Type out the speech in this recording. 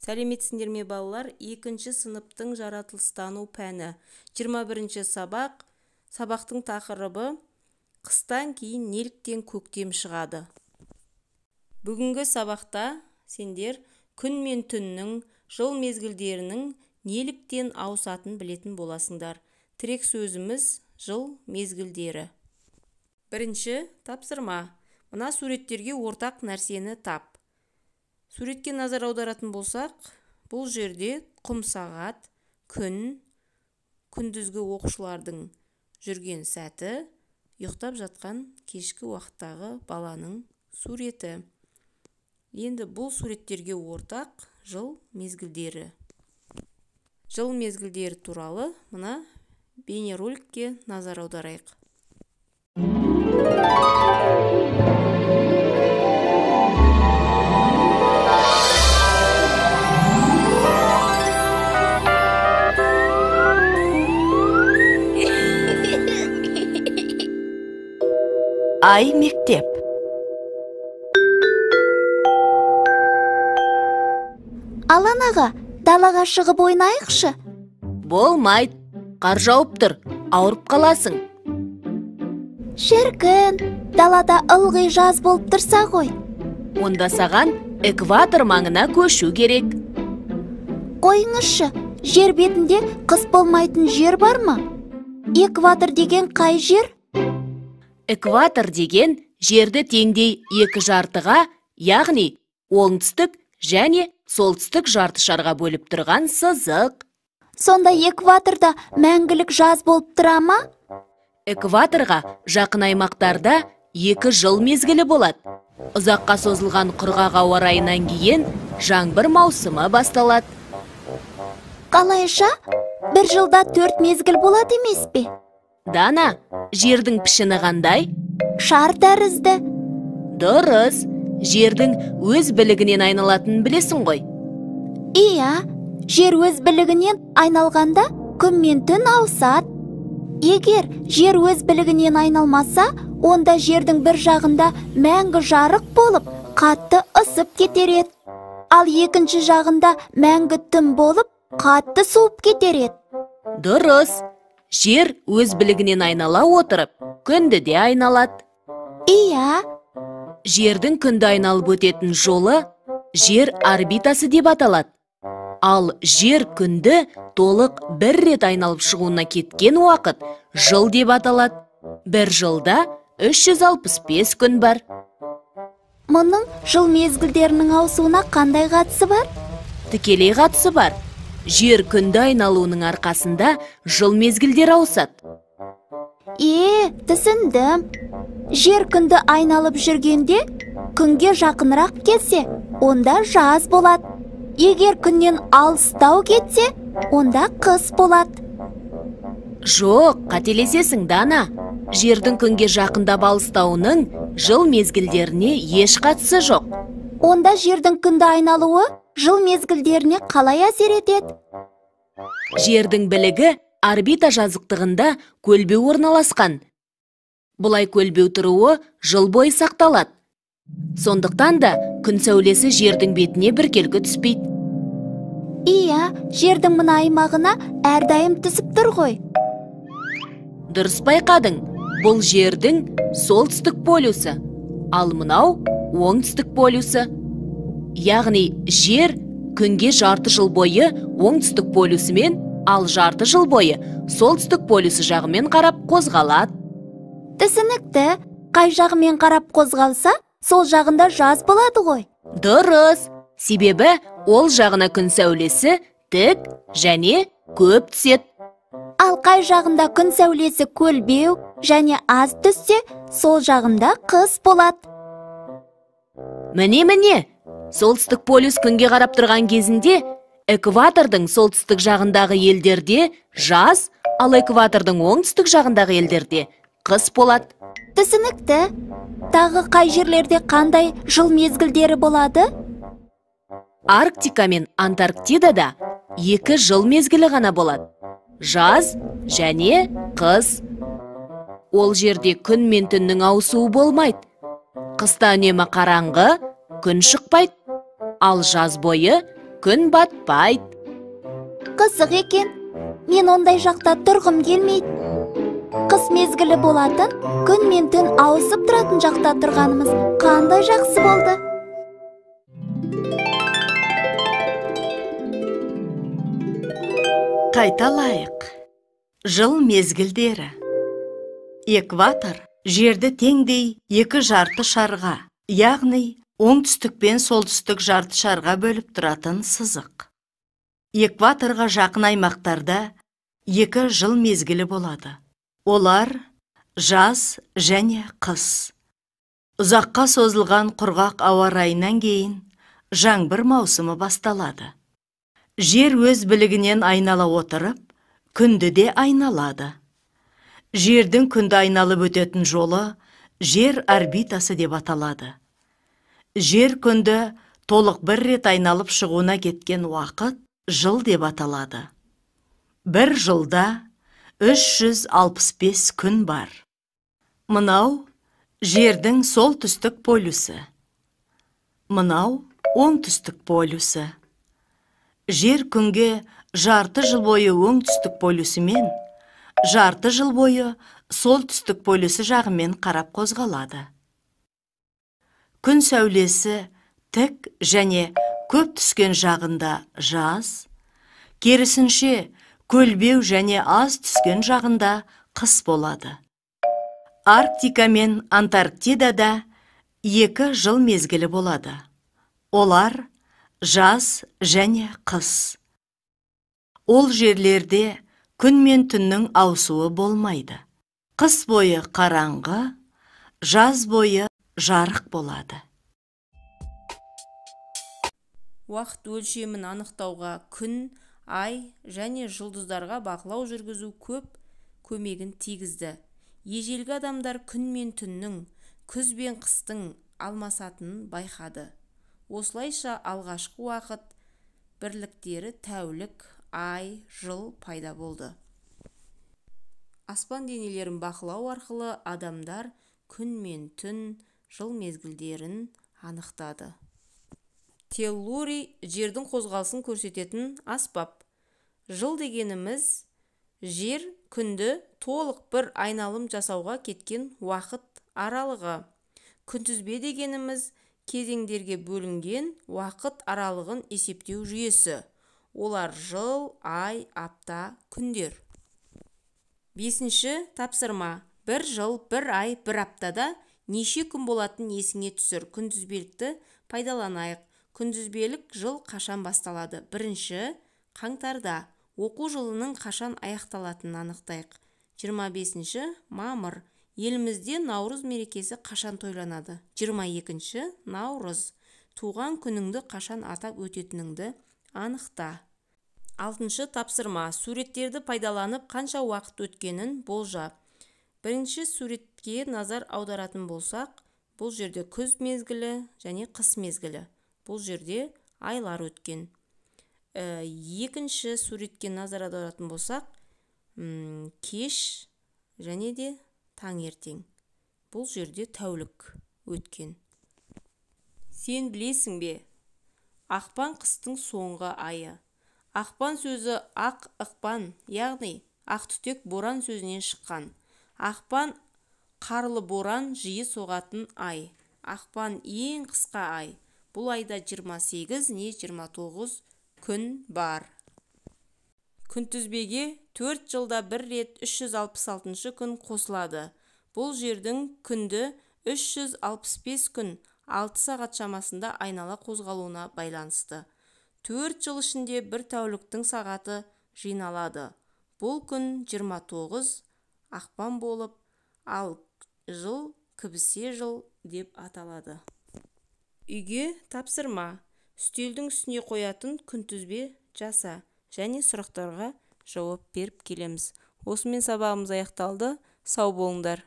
Сәлеметсіңдер ме, балалар? Екінші сыныптың жаратылыстану пәні. 21 сабақ. Сабақтың тақырыбы: қыстан кейін неліктен көктем шығады? Бүгінгі сабақта сендер күн мен түннің, жыл мезгілдерінің неліктен ауысатынын білетін боласыңдар. Тірек сөзіміз жыл мезгілдері. Бірінші тапсырма. Мына суреттерге ортақ нәрсені тап. Суретке назар аударатын болсақ, бұл жерде құм сағат, күн, күндізгі оқушылардың жүрген сәті, ұйықтап жатқан кешкі уақыттағы баланың суреті. Енді бұл суреттерге ортақ жыл мезгілдері. Жыл мезгілдері туралы мына бейнероликке назар аударайық. Ай мектеп. Алан аға, далаға шығып ойнайықшы. Болмайды, қар жауып тұр, ауырып қаласың. Шіркін, далада ылғи жаз болып тұрса ғой. Онда саған экватор маңына көшу керек. Қойыңызшы, жер бетінде қыс болмайтын жер бар ма? Экватор деген қай жер? Экватор деген жерді теңдей екі жартыға, яғни оңтүстік және солтүстік жарты шарға бөліп тұрған сызық. Сонда экваторда мәңгілік жаз болып тұра ма? Экваторға жақын аймақтарда екі жыл мезгілі болады. Ұзаққа созылған құрғақ ауа райынан кейін жаңбыр маусымы басталады. Қалайша? Бір жылда 4 мезгіл болады емес пе? Дана, жердің пішіні қандай? Шар тәрізді. Дұрыс, жердің өз білігінен айналатынын білесің ғой. Иә, жер өз білігінен айналғанда күн мен түн ауысады. Егер жер өз білігінен айналмаса, онда жердің бір жағында мәңгі жарық болып, қатты ысып кетер еді. Ал екінші жағында мәңгі түн болып, қатты суып кетер еді. Дұрыс. Жер өз білігінен айнала отырып, күнді де айналады. Иә. Жердің күнді айналып өтетін жолы жер орбитасы деп аталады. Ал жер күнді толық бір рет айналып шығуына кеткен уақыт жыл деп аталады. Бір жылда 365 күн бар. Мұның жыл мезгілдерінің ауысуына қандай қатысы бар? Тікелей қатысы бар. Жер күнді айналуының арқасында жыл мезгілдері ауысады. Түсіндім. Жер күнді айналып жүргенде күнге жақынырақ келсе, онда жаз болады. Егер күннен алыстау кетсе, онда қыс болады. Жоқ, қателесесің, Дана. Жердің күнге жақындап алыстауының жыл мезгілдеріне еш қатысы жоқ. Онда жердің күнді айналуы жыл мезгілдеріне қалай әсер етеді? Жердің білігі орбита жазықтығында көлбеу орналасқан. Бұлай көлбеу тұруы жыл бойы сақталады. Сондықтан да күн сәулесі жердің бетіне біркелкі түспейді. Иә, жердің мына аймағына әрдайым түсіп тұр ғой. Дұрыс байқадың. Бұл жердің солтүстік полюсі, ал мынау оңтүстік полюсі. Яғни жер күнге жарты жыл бойы оңтүстік полюсімен, ал жарты жыл бойы солтүстік полюсі жағымен қарап қозғалады. Түсінікті. Қай жағымен қарап қозғалса, сол жағында жаз болады ғой. Дұрыс. Себебі ол жағына күн сәулесі тік және көп түседі. Ал қай жағында күн сәулесі көлбеу және аз түссе, сол жағында қыс болады. Міне-міне, солтүстік полюс күнге қарап тұрған кезінде экватордың солтүстік жағындағы елдерде жаз, ал экватордың оңтүстік жағындағы елдерде қыс болады. Түсінікті. Тағы қай жерлерде қандай жыл мезгілдері болады? Арктика мен Антарктидада екі жыл мезгілі ғана болады. Жаз және қыс. Ол жерде күн мен түннің ауысуы болмайды. Қыста үнемі қараңғы, күн шықпайды. Ал жаз бойы Күн батпайды. Қызық екен. Мен ондай жақта тұрғым келмейді. Қыс мезгілі болатын, күн мен түн ауысып тұратын жақта тұрғанымыз қандай жақсы болды. Қайталайық. Жыл мезгілдері. Экватор жерді теңдей екі жарты шарға, яғни оңтүстік пен солтүстік жарты шарға бөліп тұратын сызық. Экваторға жақын аймақтарда екі жыл мезгілі болады. Олар жаз және қыс. Ұзаққа созылған құрғақ ауа райынан кейін жаңбыр маусымы басталады. Жер өз білігінен айнала отырып, күнді де айналады. Жердің күнді айналып өтетін жолы жер орбитасы деп аталады. Жер күнді толық бір рет айналып шығуына кеткен уақыт жыл деп аталады. Бір жылда 365 күн бар. Мынау жердің солтүстік полюсі. Мынау оңтүстік полюсі. Жер күнге жарты жыл бойы оңтүстік полюсімен, жарты жыл бойы солтүстік полюсі жағымен қарап қозғалады. Күн сәулесі тік және көп түскен жағында жаз, керісінше көлбеу және аз түскен жағында қыс болады. Арктика мен Антарктидада екі жыл мезгілі болады. Олар жаз және қыс. Ол жерлерде күн мен түннің ауысуы болмайды. Қыс бойы қараңғы, жаз бойы жарық болады. Уақыт өлшемін анықтауға күн, ай және жұлдыздарға бақылау жүргізу көп көмегін тигізді. Ежелгі адамдар күн мен түннің, күз бен қыстың алмасатынын байқады. Осылайша алғашқы уақыт бірліктері тәулік, ай, жыл пайда болды. Аспан денелерін бақылау арқылы адамдар күн мен түн, жыл мезгілдерін анықтады. Теллурий жердің қозғалысын көрсететін аспап. Жыл дегеніміз жер күнді толық бір айналым жасауға кеткен уақыт аралығы. Күнтізбе дегеніміз кезеңдерге бөлінген уақыт аралығын есептеу жүйесі. Олар жыл, ай, апта, күндер. 5-ші тапсырма. 1 жыл, 1 ай, 1 аптада неше күн болатын есіңе түсір. Күнтізбелікті пайдаланайық. Күнтізбелік жыл қашан басталады? 1-ші қаңтарда. Оқу жылының қашан аяқталатынын анықтайық. 25-ші мамыр. Елімізде Наурыз мерекесі қашан тойланады? 22-ші наурыз. Туған күніңді қашан атап өтетініңді анықта. 6-шы тапсырма. Суреттерді пайдаланып қанша уақыт өткенін болжа. 1-ші суретке назар аударатын болсақ, бұл жерде күз мезгілі және қыс мезгілі. Бұл жерде айлар өткен. 2-ші суретке назар аударатын болсақ, кеш және де таңертең. Бұл жерде тәулік өткен. Сен білесің бе? Ақпан қыстың соңғы айы. Ақпан сөзі ақ ықпан, яғни ақ түтек боран сөзінен шыққан. Ақпан қарлы боран жиі соғатын ай. Ақпан ең қысқа ай. Бұл айда 28 не 29 күн бар. Күнтізбеге 4 жылда бір рет 366 күн қосылады. Бұл жердің күнді 365 күн 6 сағат шамасында айнала қозғалуына байланысты. 4 жыл ішінде бір тәуліктің сағаты жиналады. Бұл күн 29 ақпан болып, ал жыл кібісе жыл деп аталады. Үйге тапсырма. Үстелдің үстіне қоятын күнтізбе жаса және сұрақтарға жауап беріп келеміз. Осымен сабағымыз аяқталды. Сау болыңдар.